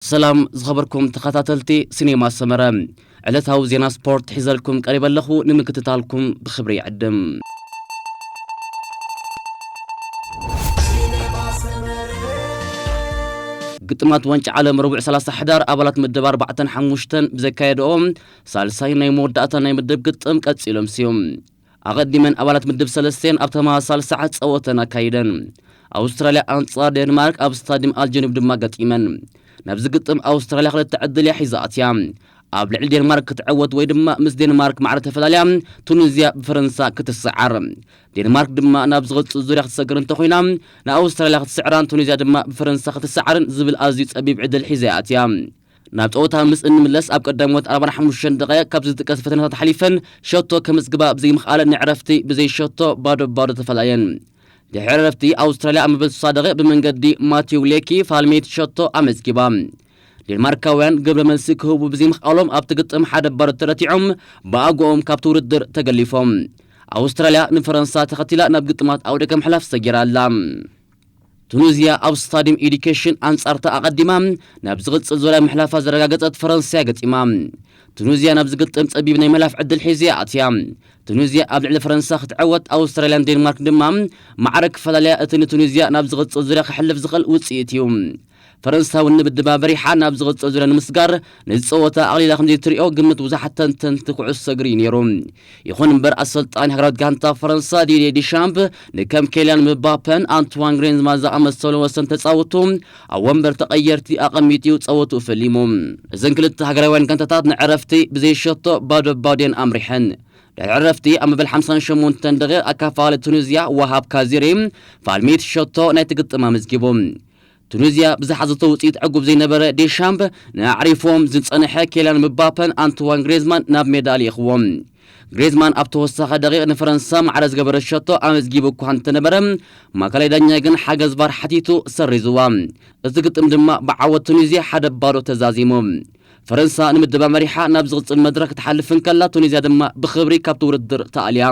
ሰላም ዝኸበርኩም ተኸታተልቲ ሲኔማ ሰመረ፣ ዕለታዊ ዜና ስፖርት ሒዘልኩም ቀሪበ ኣለኹ። ንምክትታልኩም ብኽብሪ ይዕድም። ግጥማት ዋንጫ ዓለም ረቡዕ ሰላሳ ሕዳር ኣባላት መደብ ኣርባዕተን ሓሙሽተን ብዘካየድኦ ሳልሳይ ናይ መወዳእታ ናይ መደብ ግጥም ቀጺሎም ስዮም። ኣቐዲመን ኣባላት ምድብ ሰለስቴን ኣብ ተመሳሳሊ ሰዓት ጸወተን ኣካይደን። ኣውስትራልያ ኣንጻር ዴንማርክ ኣብ ስታዲየም ኣልጀኑብ ድማ ገጢመን። ናብዚ ግጥም ኣውስትራልያ ክልተ ዕድል እያ ሒዛ ኣትያ። ኣብ ልዕሊ ዴንማርክ ክትዕወት ወይ ድማ ምስ ዴንማርክ ማዕረ ተፈላልያ ቱኒዝያ ብፈረንሳ ክትሰዓር። ዴንማርክ ድማ ናብ ዝቕጽል ዙርያ ክትሰግር እንተኾይና ንኣውስትራልያ ክትስዕራን ቱኒዝያ ድማ ብፈረንሳ ክትሰዓርን ዝብል ኣዝዩ ጸቢብ ዕድል ሒዛ እያ ኣትያ። ናብ ጸወታ ምስ እንምለስ ኣብ ቀዳሞት ኣርባዓን ሓሙሽተን ደቂቕ ካብ ዝጥቀስ ፈተነታት ሓሊፈን ሸቶ ከመዝግባ ብዘይምኽኣለን ንዕረፍቲ ብዘይ ሸቶ ባዶ ባዶ ተፈላየን። ድሕሪ ዕረፍቲ ኣውስትራልያ ኣብ መበል ስሳ ደቂቕ ብመንገዲ ማቲው ሌኪ ፋልሜት ሸቶ ኣመዝጊባ። ዴንማርካውያን ግብረ መልሲ ክህቡ ብዘይምኽኣሎም ኣብቲ ግጥም ሓደ ባዶ ተረቲዖም ብኣግኦም ካብቲ ውድድር ተገሊፎም። ኣውስትራልያ ንፈረንሳ ተኸቲላ ናብ ግጥማት ኣውደ ከምሕላፍ ሰጊራ ኣላ። ቱኒዝያ ኣብ ስታዲየም ኤዱኬሽን ኣንጻርታ ኣቐዲማ ናብ ዝቕጽል ዙርያ ምሕላፋ ዘረጋገጸት ፈረንሳ እያ ገጢማ። ቱኒዝያ ናብ ዝግጥም ጸቢብ ናይ ምሕላፍ ዕድል ሒዛ እያ ኣትያ። ቱኒዝያ ኣብ ልዕሊ ፈረንሳ ክትዕወት ኣውስትራልያን ዴንማርክ ድማ ማዕረ ክፈላለያ እቲ ንቱኒዝያ ናብ ዝቕጽል ዙርያ ክሕልፍ ዝኽእል ውጽኢት እዩ። ፈረንሳ እውን ንብድባ መሪሓ ናብ ዝቕጽል ዙርያ ንምስጋር ነዚ ጸወታ ኣቕሊላ ከም ዘይትሪኦ ግምት ብዙሓት ተንተንቲ ኩዕሶ እግሪ እዩ ነይሩ። ይኹን እምበር ኣሰልጣኒ ሃገራዊት ጋንታ ፈረንሳ ዲድየ ዲሻምፕ ንከም ኬልያን ምባፐን ኣንትዋን ግሬንዝማን ዝኣመሰሉ ወሰን ተጻወቱ ኣብ ወንበር ተቐየርቲ ኣቐሚጡ እዩ ጸወትኡ ፈሊሙ። እዘን ክልተ ሃገራውያን ጋንታታት ንዕረፍቲ ብዘይሸቶ ባዶ ባዶ እየን ኣምሪሐን። ድሕሪ ዕረፍቲ ኣብ መበል ሓምሳን ሸሞንተን ደቂቕ ኣካፋሊ ቱኒዝያ ዋሃብ ካዚሪ ፋልሚት ሸቶ ናይቲ ግጥም ኣመዝጊቡ። ቱኒዝያ ብዝሓዘቶ ውፅኢት ዕጉብ ዘይነበረ ዴሻምፕ ንኣዕሪፎም ዝፀንሐ ኬልያን ምባፐን ኣንትዋን ግሬዝማን ናብ ሜዳ ልኢኽዎም። ግሬዝማን ኣብ ተወሳኺ ደቂቕ ንፈረንሳ ማዕረ ዝገበረ ሸቶ ኣመዝጊቡ እኳ እንተነበረ ማእከላይ ዳኛ ግን ሓገዝ ቫር ሓቲቱ ሰሪዝዋ። እዚ ግጥም ድማ ብዓወት ቱኒዝያ ሓደ ባዶ ተዛዚሙ። ፈረንሳ ንምድባ መሪሓ ናብ ዝቕፅል መድረኽ ክትሓልፍ እንከላ ቱኒዝያ ድማ ብኽብሪ ካብቲ ውድድር ተኣልያ።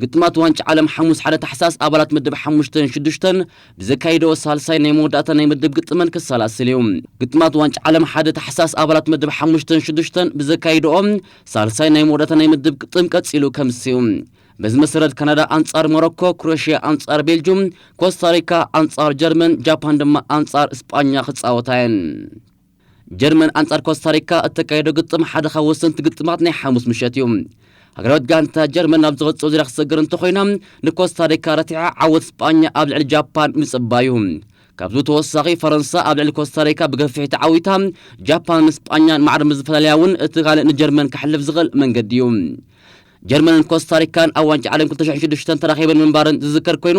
ግጥማት ዋንጫ ዓለም ሓሙስ ሓደ ታሕሳስ ኣባላት ምድብ ሓሙሽተን ሽዱሽተን ብዘካይድኦ ሳልሳይ ናይ መወዳእታ ናይ ምድብ ግጥመን ክሰላስል እዩ። ግጥማት ዋንጫ ዓለም ሓደ ታሕሳስ ኣባላት ምድብ ሓሙሽተን ሽዱሽተን ብዘካይድኦ ሳልሳይ ናይ መወዳእታ ናይ ምድብ ግጥም ቀጺሉ ከምስዩ። በዚ መሰረት ካናዳ ኣንጻር ሞሮኮ፣ ክሮኤሽያ ኣንጻር ቤልጁም፣ ኮስታሪካ ኣንጻር ጀርመን፣ ጃፓን ድማ ኣንጻር እስጳኛ ክጻወታ እየን። ጀርመን ኣንጻር ኮስታሪካ እተካየዶ ግጥም ሓደ ካብ ወሰንቲ ግጥማት ናይ ሓሙስ ምሸት እዩ። ሃገራዊት ጋንታ ጀርመን ናብ ዝቕጽል ዙርያ ክትሰግር እንተኾይና ንኮስታሪካ ረቲዓ ዓወት እስጳኛ ኣብ ልዕሊ ጃፓን ምጽባዩ። ካብዚ ተወሳኺ ፈረንሳ ኣብ ልዕሊ ኮስታሪካ ብገፊሕ ተዓዊታ ጃፓን እስጳኛን ማዕረ ምስ ዝፈላለያ እውን እቲ ካልእ ንጀርመን ከሕልፍ ዝኽእል መንገዲ እዩ። ጀርመንን ኮስታሪካን ኣብ ዋንጫ ዓለም ክልተ ሽሕን ሽዱሽተን ተራኺበን ምንባረን ዝዝከር ኮይኑ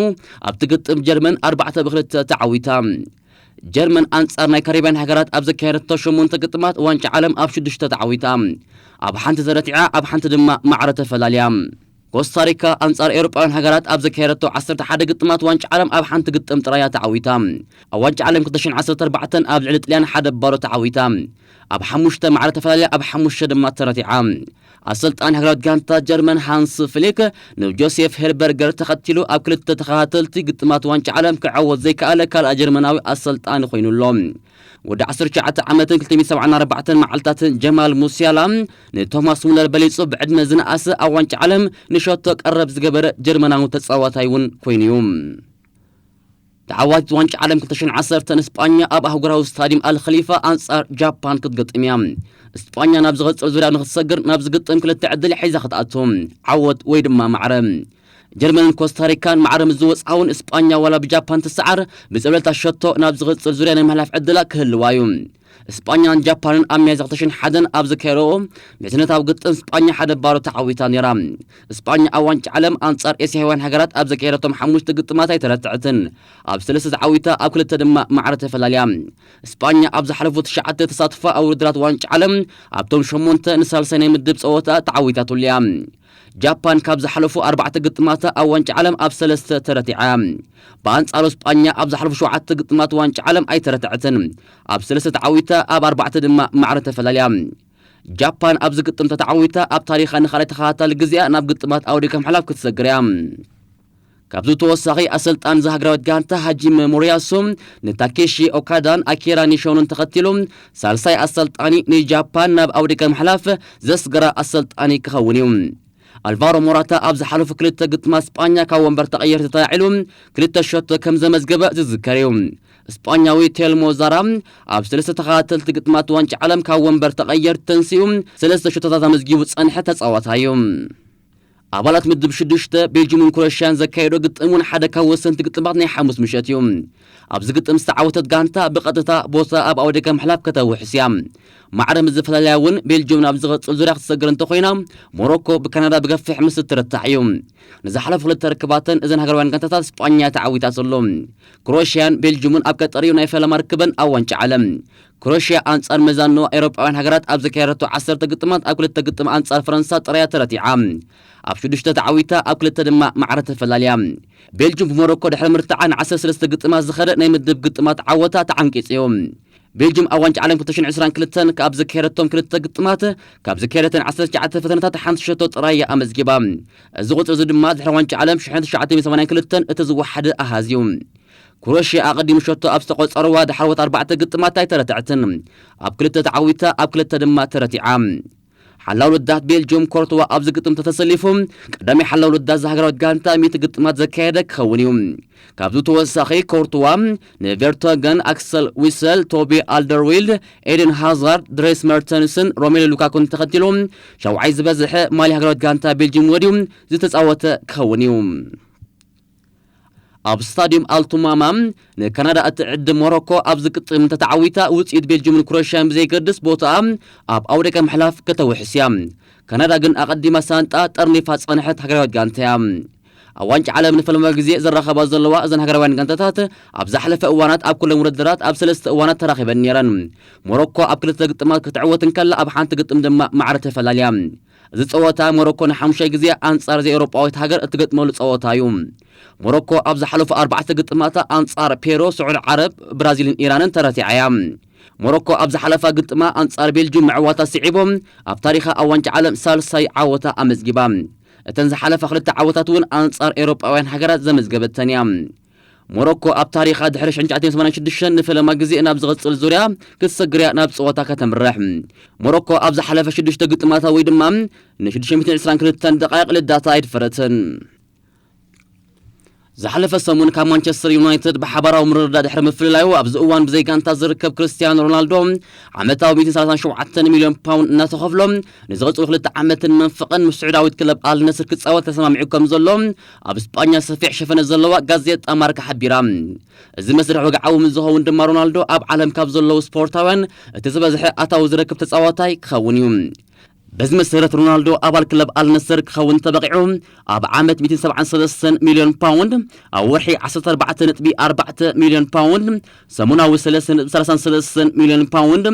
ኣብቲ ግጥም ጀርመን ኣርባዕተ ብክልተ ተዓዊታ። ጀርመን ኣንጻር ናይ ካሪብያን ሃገራት ኣብ ዘካየደቶ ሸሞንተ ግጥማት ዋንጫ ዓለም ኣብ ሽዱሽተ ተዓዊታ ኣብ ሓንቲ ተረቲዓ ኣብ ሓንቲ ድማ ማዕረ ተፈላልያ። ኮስታሪካ ኣንጻር ኤውሮጳውያን ሃገራት ኣብ ዘካየደቶ ዓሰርተ ሓደ ግጥማት ዋንጫ ዓለም ኣብ ሓንቲ ግጥም ጥራያ ተዓዊታ። ኣብ ዋንጫ ዓለም ክልተ ሽሕን ዓሰርተ ኣርባዕተን ኣብ ልዕሊ ጥልያን ሓደ ባዶ ተዓዊታ። ኣብ ሓሙሽተ ማዕረ ተፈላልያ ኣብ ሓሙሽተ ድማ ተረቲዓ። ኣሰልጣኒ ሃገራዊት ጋንታ ጀርመን ሃንስ ፍሊክ ንጆሴፍ ሄልበርገር ተኸቲሉ ኣብ ክልተ ተኸታተልቲ ግጥማት ዋንጫ ዓለም ክዕወት ዘይከኣለ ካልኣ ጀርመናዊ ኣሰልጣኒ ኮይኑ ኣሎ። ወዲ ዓሰርተ ትሽዓተ ዓመትን ክልተ ሚእቲ ሰብዓን ኣርባዕተን መዓልታትን ጀማል ሙሲያላ ንቶማስ ሙለር በሊጹ ብዕድመ ዝነኣሰ ኣብ ዋንጫ ዓለም ንሸቶ ቀረብ ዝገበረ ጀርመናዊ ተጻዋታይ እውን ኮይኑ እዩ። ተዓዋቲት ዋንጫ ዓለም ክልተ ሽሕን ዓሰርተን እስጳኛ ኣብ ኣህጉራዊ ስታዲየም ኣልኸሊፋ ኣንጻር ጃፓን ክትገጥም እያ። እስጳኛ ናብ ዝቐጽል ዙርያ ንክትሰግር ናብ ዝግጥም ክልተ ዕድል ሒዛ ክትኣቱ ዓወት ወይ ድማ ማዕረ። ጀርመንን ኮስታሪካን ማዕረ ምስ ዝወጽኣ እውን እስጳኛ ዋላ ብጃፓን ትሰዓር ብጸብለልታ ሸቶ ናብ ዝቐጽል ዙርያ ናይ ምሕላፍ ዕድላ ክህልዋ እዩ። እስጳኛን ጃፓንን ኣብ ሚያዝያ ክልተ ሽሕን ሓደን ኣብ ዘካየደኦ ምሕዝነታዊ ግጥም እስጳኛ ሓደ ባዶ ተዓዊታ ነይራ። እስጳኛ ኣብ ዋንጫ ዓለም ኣንጻር ኤስያውያን ሃገራት ኣብ ዘካየደቶም ሓሙሽተ ግጥማት ኣይተረትዐትን። ኣብ ሰለስተ ተዓዊታ ኣብ ክልተ ድማ ማዕረ ተፈላልያ። እስጳኛ ኣብ ዝሓለፉ ትሽዓተ ተሳትፎ ኣብ ውድድራት ዋንጫ ዓለም ኣብቶም ሸሞንተ ንሳልሳይ ናይ ምድብ ጸወታ ተዓዊታትሉ እያ። ጃፓን ካብ ዝሓለፉ ኣርባዕተ ግጥማታ ኣብ ዋንጫ ዓለም ኣብ ሰለስተ ተረቲዓ። ብኣንጻሩ እስጳኛ ኣብ ዝሓለፉ ሸውዓተ ግጥማት ዋንጫ ዓለም ኣይተረትዐትን። ኣብ ሰለስተ ተዓዊታ ኣብ ኣርባዕተ ድማ ማዕረ ተፈላልያ። ጃፓን ኣብዚ ግጥም ተተዓዊታ ኣብ ታሪኻ ንኻልኣይ ተኸታታሊ ግዜኣ ናብ ግጥማት ኣውዲካ ምሕላፍ ክትሰግር እያ። ካብዚ ተወሳኺ ኣሰልጣኒ እዛ ሃገራዊት ጋንታ ሃጂመ ሞሪያሱ ንታኬሺ ኦካዳን ኣኪራ ኒሾንን ተኸቲሉ ሳልሳይ ኣሰልጣኒ ንጃፓን ናብ ኣውደቀ ምሕላፍ ዘስገራ ኣሰልጣኒ ክኸውን እዩ። ኣልቫሮ ሞራታ ኣብ ዝሓለፉ ክልተ ግጥማት ስጳኛ ካብ ወንበር ተቐየርቲ ተላዒሉ ክልተ ሸቶ ከም ዘመዝገበ ዝዝከር እዩ። ስጳኛዊ ቴልሞ ዛራ ኣብ ሰለስተ ተኸታተልቲ ግጥማት ዋንጫ ዓለም ካብ ወንበር ተቐየርቲ ተንሲኡ ሰለስተ ሸቶታት ኣመዝጊቡ ዝጸንሐ ተጻዋታይ እዩ። ኣባላት ምድብ ሽዱሽተ ቤልጅምን ክሮሽያን ዘካየዶ ግጥም እውን ሓደ ካብ ወሰንቲ ግጥማት ናይ ሓሙስ ምሸት እዩ። ኣብዚ ግጥም ዝተዓወተት ጋንታ ብቐጥታ ቦታ ኣብ ኣውደቀ ምሕላፍ ከተውሕስ እያ። ማዕረ ምስ ዝፈላለያ እውን ቤልጅም ናብ ዝቐጽል ዙርያ ክትሰግር እንተኾይና ሞሮኮ ብካናዳ ብገፊሕ ምስ እትርታዕ እዩ። ንዝሓለፉ ክልተ ርክባተን እዘን ሃገራውያን ጋንታታት ስጳኛ ተዓዊታ ዘሎ። ክሮሽያን ቤልጅምን ኣብ ቀጠር እዩ ናይ ፈለማ ርክበን ኣብ ዋንጫ ዓለም። ክሮሽያ ኣንጻር መዛኖ ኤውሮጳውያን ሃገራት ኣብ ዘካየደቶ ዓሰርተ ግጥማት ኣብ ክልተ ግጥም ኣንጻር ፈረንሳ ጥራያ ተረቲዓ። ኣብ ሽዱሽተ ተዓዊታ ኣብ ክልተ ድማ ማዕረ ተፈላልያ። ቤልጅም ብሞሮኮ ድሕሪ ምርታዓ ን ዓሰርተ ሰለስተ ግጥማት ዝኸደ ናይ ምድብ ግጥማት ዓወታ ተዓንቂጹ እዩ። ቤልጅም ኣብ ዋንጫ ዓለም ክልተ ሽሕን ዕስራን ክልተን ካብ ዘካየደቶም ክልተ ግጥማት ካብ ዘካየደተን ዓሰርተ ትሽዓተ ፈተነታት ሓንቲ ሸቶ ጥራይ እያ ኣመዝጊባ። እዚ ቁጽሪ እዚ ድማ ድሕሪ ዋንጫ ዓለም ሽሕን ትሽዓተ ሚእትን ሰማንያን ክልተን እቲ ዝወሓደ ኣሃዝ እዩ። ክሮሽያ ኣቐዲሙ ሸቶ ኣብ ዝተቖጸርዋ ድሓርወት ኣርባዕተ ግጥማት ኣይተረትዐትን። ኣብ ክልተ ተዓዊታ ኣብ ክልተ ድማ ተረቲዓ። ሓላው ልዳት ቤልጅም ኮርትዋ ኣብዚ ግጥም ተተሰሊፉ ቀዳሚ ሓላው ልዳት ዝሃገራዊት ጋንታ ሚእቲ ግጥማት ዘካየደ ክኸውን እዩ። ካብዚ ተወሳኺ ኮርትዋ ንቬርቶገን፣ ኣክሰል ዊሰል፣ ቶቢ ኣልደርዊልድ፣ ኤደን ሃዛርድ፣ ድሬስ መርተንስን ሮሜሉ ሉካኩን ተኸቲሉ ሻውዓይ ዝበዝሐ ማሊ ሃገራዊት ጋንታ ቤልጅም ወድዩ ዝተጻወተ ክኸውን እዩ። ኣብ ስታዲየም ኣልቱማማ ንካናዳ እትዕድም ሞሮኮ ኣብዚ ግጥም እንተተዓዊታ ውፅኢት ቤልጅምን ክሮሽያን ብዘይገድስ ቦታኣ ኣብ ኣውደቀ ምሕላፍ ከተውሕስ እያ። ካናዳ ግን ኣቐዲማ ሳንጣ ጠርኒፋ ዝጸንሐት ሃገራዊት ጋንታ እያ። ኣብ ዋንጫ ዓለም ንፈለማ ግዜ ዝራኸባ ዘለዋ እዘን ሃገራውያን ጋንታታት ኣብ ዝሓለፈ እዋናት ኣብ ኩሎም ውድድራት ኣብ ሰለስተ እዋናት ተራኺበን ነይረን። ሞሮኮ ኣብ ክልተ ግጥማት ክትዕወት እንከላ ኣብ ሓንቲ ግጥም ድማ ማዕረ ተፈላልያ። እዚ ጸወታ ሞሮኮ ንሓሙሻይ ግዜ ኣንጻር ዘይኤውሮጳዊት ሃገር እትገጥመሉ ጸወታ እዩ። ሞሮኮ ኣብ ዝሓለፉ ኣርባዕተ ግጥማታ ኣንጻር ፔሮ፣ ስዑድ ዓረብ፣ ብራዚልን ኢራንን ተረቲዓ እያ። ሞሮኮ ኣብ ዝሓለፋ ግጥማ ኣንጻር ቤልጅም ምዕዋታ ስዒቦም ኣብ ታሪኻ ኣብ ዋንጫ ዓለም ሳልሳይ ዓወታ ኣመዝጊባ። እተን ዝሓለፋ ክልተ ዓወታት እውን ኣንጻር ኤውሮጳውያን ሃገራት ዘመዝገበተን እያ። ሞሮኮ ኣብ ታሪኻ ድሕሪ ሽሕን ትሽዓተ ሚእትን ሰማንያን ሽዱሽተን ንፈለማ ግዜ ናብ ዝቕጽል ዙርያ ክትሰግር እያ ናብ ጸወታ ከተምርሕ። ሞሮኮ ኣብ ዝሓለፈ ሽዱሽተ ግጥማታ ወይ ድማ ንሽዱሽተ ሚእትን ዕስራን ክልተን ደቃይቕ ልዳታ ኣይድፈረትን። ዝሓለፈ ሰሙን ካብ ማንቸስተር ዩናይትድ ብሓባራዊ ምርድዳእ ድሕሪ ምፍልላዩ ኣብዚ እዋን ብዘይ ጋንታ ዝርከብ ክርስቲያኖ ሮናልዶ ዓመታዊ ሚእትን ሰላሳን ሸውዓተን ሚልዮን ፓውንድ እናተኸፍሎ ንዝቕጽሉ ክልተ ዓመትን መንፈቕን ምስ ስዑዳዊት ክለብ ኣልነስር ክጻወት ተሰማሚዑ ከም ዘሎ ኣብ ስጳኛ ሰፊሕ ሸፈነ ዘለዋ ጋዜጣ ማርካ ሓቢራ። እዚ መስርሕ ወግዓዊ ምስ ዝኸውን ድማ ሮናልዶ ኣብ ዓለም ካብ ዘለዉ ስፖርታውያን እቲ ዝበዝሐ ኣታዊ ዝረክብ ተጻዋታይ ክኸውን እዩ። በዚ መሰረት ሮናልዶ ኣባል ክለብ ኣልነስር ክኸውን ተበቒዑ ኣብ ዓመት ሚእትን ሰብዓን ሰለስተን ሚልዮን ፓውንድ፣ ኣብ ወርሒ ዓሰርተ ኣርባዕተ ነጥቢ ኣርባዕተ ሚልዮን ፓውንድ፣ ሰሙናዊ ሰለስተ ነጥቢ ሰላሳን ሰለስተን ሚልዮን ፓውንድ፣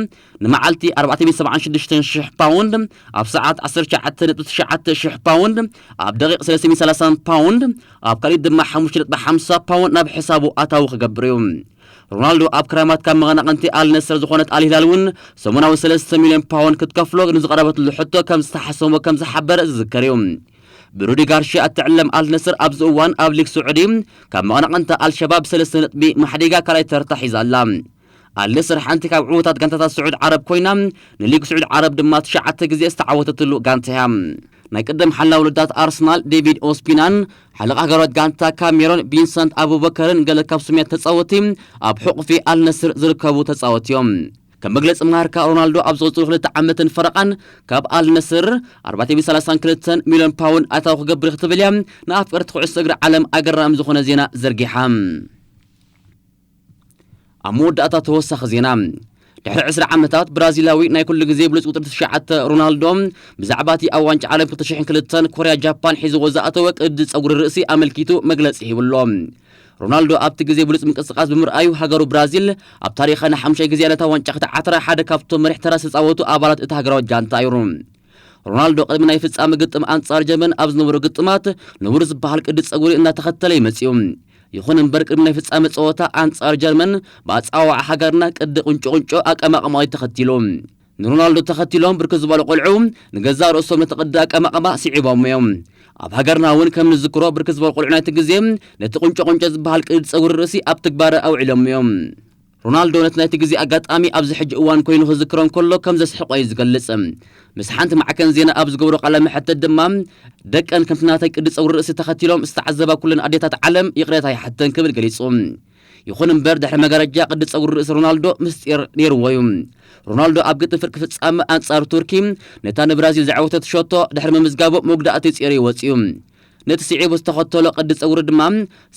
ንመዓልቲ ኣርባዕተ ሚእትን ሰብዓን ሽዱሽተን ሽሕ ፓውንድ፣ ኣብ ሰዓት ዓሰርተ ትሽዓተ ነጥቢ ትሽዓተ ሽሕ ፓውንድ፣ ኣብ ደቂቕ ሰለስተ ሚእትን ሰላሳን ፓውንድ፣ ኣብ ካልእ ድማ ሓሙሽተ ነጥቢ ሓምሳ ፓውንድ ናብ ሕሳቡ ኣታዊ ክገብር እዩ። ሮናልዶ ኣብ ክራማት ካብ መቐናቕንቲ ኣልነስር ዝኾነት ኣልሂላል እውን ሰሙናዊ ሰለስተ ሚልዮን ፓውንድ ክትከፍሎ ንዝቐረበትሉ ሕቶ ከም ዝተሓሰሞ ከም ዝሓበረ ዝዝከር እዩ። ብሩዲ ጋርሺያ እትዕለም ኣልነስር ኣብዚ እዋን ኣብ ሊግ ስዑዲ ካብ መቐናቕንታ ኣልሸባብ ሰለስተ ነጥቢ ማሕዲጋ ካልኣይ ተርታ ሒዛ ኣላ። ኣልነስር ሓንቲ ካብ ዕዉታት ጋንታታት ስዑድ ዓረብ ኮይና ንሊግ ስዑድ ዓረብ ድማ ትሽዓተ ግዜ ዝተዓወተትሉ ጋንታ እያ። ናይ ቅድም ሓላው ልዳት ኣርሰናል ዴቪድ ኦስፒናን ሓለቓ ሃገራዊት ጋንታ ካሜሮን ቪንሰንት ኣቡበከርን ገለ ካብ ስሙያት ተጻወቲ ኣብ ሕቑፊ ኣልነስር ዝርከቡ ተጻወቲ እዮም። ከም መግለጺ ማርካ ሮናልዶ ኣብ ዝቕጽሉ ክልተ ዓመትን ፈረቓን ካብ ኣልነስር ኣርባዕተ ሚእትን ሰላሳን ክልተን ሚልዮን ፓውንድ ኣታዊ ክገብር ክትብል እያ ንኣፍቀርቲ ኩዕሶ እግሪ ዓለም ኣገራሚ ዝኾነ ዜና ዘርጊሓ። ኣብ መወዳእታ ተወሳኺ ዜና። ድሕሪ ዕስራ ዓመታት ብራዚላዊ ናይ ኩሉ ግዜ ብሉጽ ቁጽሪ ትሽዓተ ሮናልዶ ብዛዕባ እቲ ኣብ ዋንጫ ዓለም ክልተ ሽሕን ክልተን ኮርያ ጃፓን ሒዝዎ ዝኣተወ ቅዲ ጸጉሪ ርእሲ ኣመልኪቱ መግለጺ ሂቡ ኣሎ። ሮናልዶ ኣብቲ ግዜ ብሉጽ ምንቅስቓስ ብምርኣዩ ሃገሩ ብራዚል ኣብ ታሪኻ ንሓሙሻይ ግዜ ነታ ዋንጫ ክትዓትራ ሓደ ካብቶም መሪሕ ተራ ዝተጻወቱ ኣባላት እቲ ሃገራዊ ጋንታ እዩ። ሮናልዶ ቅድሚ ናይ ፍጻመ ግጥም ኣንጻር ጀርመን ኣብ ዝነበሩ ግጥማት ንቡር ዝበሃል ቅዲ ጸጉሪ እናተኸተለ እዩ መጺኡ። ይኹን እምበር ቅድሚ ናይ ፍጻመ ጸወታ ኣንጻር ጀርመን ብኣጸዋውዓ ሃገርና ቅዲ ቁንጮ ቁንጮ ኣቀማቕማ እዩ ተኸቲሉ። ንሮናልዶ ተኸቲሎም ብርክት ዝበሉ ቆልዑ ንገዛእ ርእሶም ነቲ ቅዲ ኣቀማቕማ ስዒቦም እዮም። ኣብ ሃገርና እውን ከም ንዝክሮ ብርክት ዝበሉ ቆልዑ ናይቲ ግዜ ነቲ ቁንጮ ቁንጮ ዝበሃል ቅዲ ጸጉሪ ርእሲ ኣብ ትግባረ ኣውዒሎም እዮም። ሮናልዶ ነቲ ናይቲ ግዜ ኣጋጣሚ ኣብዚ ሕጂ እዋን ኮይኑ ክዝክሮ እንከሎ ከም ዘስሕቆ እዩ ዝገልጽ። ምስ ሓንቲ ማዕከን ዜና ኣብ ዝገብሮ ቃለ መሕትት ድማ ደቀን ከምቲ ናተይ ቅዲ ጸጉሪ ርእሲ ተኸቲሎም ዝተዓዘባ ኩለን ኣዴታት ዓለም ይቕሬታ ይሓተን ክብል ገሊጹ። ይኹን እምበር ድሕሪ መጋረጃ ቅዲ ጸጉሪ ርእሲ ሮናልዶ ምስጢር ነይርዎ እዩ። ሮናልዶ ኣብ ግጥም ፍርቂ ፍጻመ ኣንጻር ቱርኪ ነታ ንብራዚል ዘዕወተት ሸቶ ድሕሪ ምምዝጋቡ መጉዳእቲ ጽዒሩ ይወጽእ እዩ። ነቲ ስዒቡ ዝተኸተሎ ቅዲ ጸጉሪ ድማ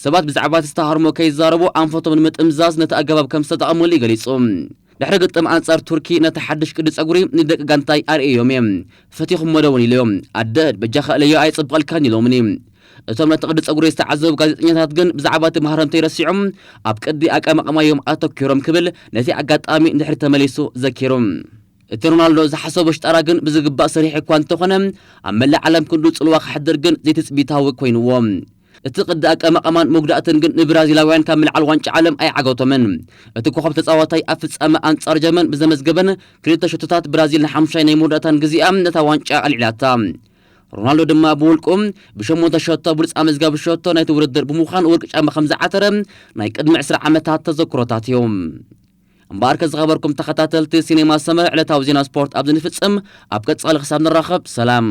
ሰባት ብዛዕባ እቲ ዝተሃርሞ ከይዛረቡ ኣንፈቶም ንምጥምዛዝ ነቲ ኣገባብ ከም ዝተጠቐመሉ እዩ ገሊጹ። ድሕሪ ግጥም ኣንጻር ቱርኪ ነቲ ሓድሽ ቅዲ ጸጉሪ ንደቂ ጋንታይ ኣርእዮም እየ። ፈቲኹሞ ዶ እውን ኢለዮም። ኣደ በጃኻ እለዮ ኣይጽብቐልካን ኢሎምኒ። እቶም ነቲ ቅዲ ጸጉሪ ዝተዓዘቡ ጋዜጠኛታት ግን ብዛዕባ እቲ መሃረምተይ ረሲዖም ኣብ ቅዲ ኣቀማቕማ እዮም ኣተኪሮም ክብል ነቲ ኣጋጣሚ ንድሕሪት ተመሊሱ ዘኪሩ። እቲ ሮናልዶ ዝሓሰቦ ሽጣራ ግን ብዝግባእ ሰሪሑ እኳ እንተኾነ ኣብ መላእ ዓለም ክንዱ ጽልዋ ከሕድር ግን ዘይትጽቢታዊ ኮይንዎ። እቲ ቅዲ ኣቀማቕማን መጉዳእትን ግን ንብራዚላውያን ካብ ምልዓል ዋንጫ ዓለም ኣይዓገቶምን። እቲ ኮኸብ ተጻዋታይ ኣብ ፍጻመ ኣንጻር ጀርመን ብዘመዝገበን ክልተ ሸቶታት ብራዚል ንሓምሻይ ናይ መወዳእታን ግዜኣ ነታ ዋንጫ ኣልዒላታ። ሮናልዶ ድማ ብውልቁ ብሸሞንተ ሸቶ ብሉጽ ኣመዝጋቢ ሸቶ ናይቲ ውድድር ብምዃን ወርቂ ጫማ ከም ዝዓተረ ናይ ቅድሚ ዕስራ ዓመታት ተዘክሮታት እዮም። እምበኣርከ ዝኸበርኩም ተኸታተልቲ ሲኔማ ሰመረ ዕለታዊ ዜና ስፖርት ኣብዚ ንፍጽም። ኣብ ቀጻሊ ክሳብ ንራኸብ ሰላም።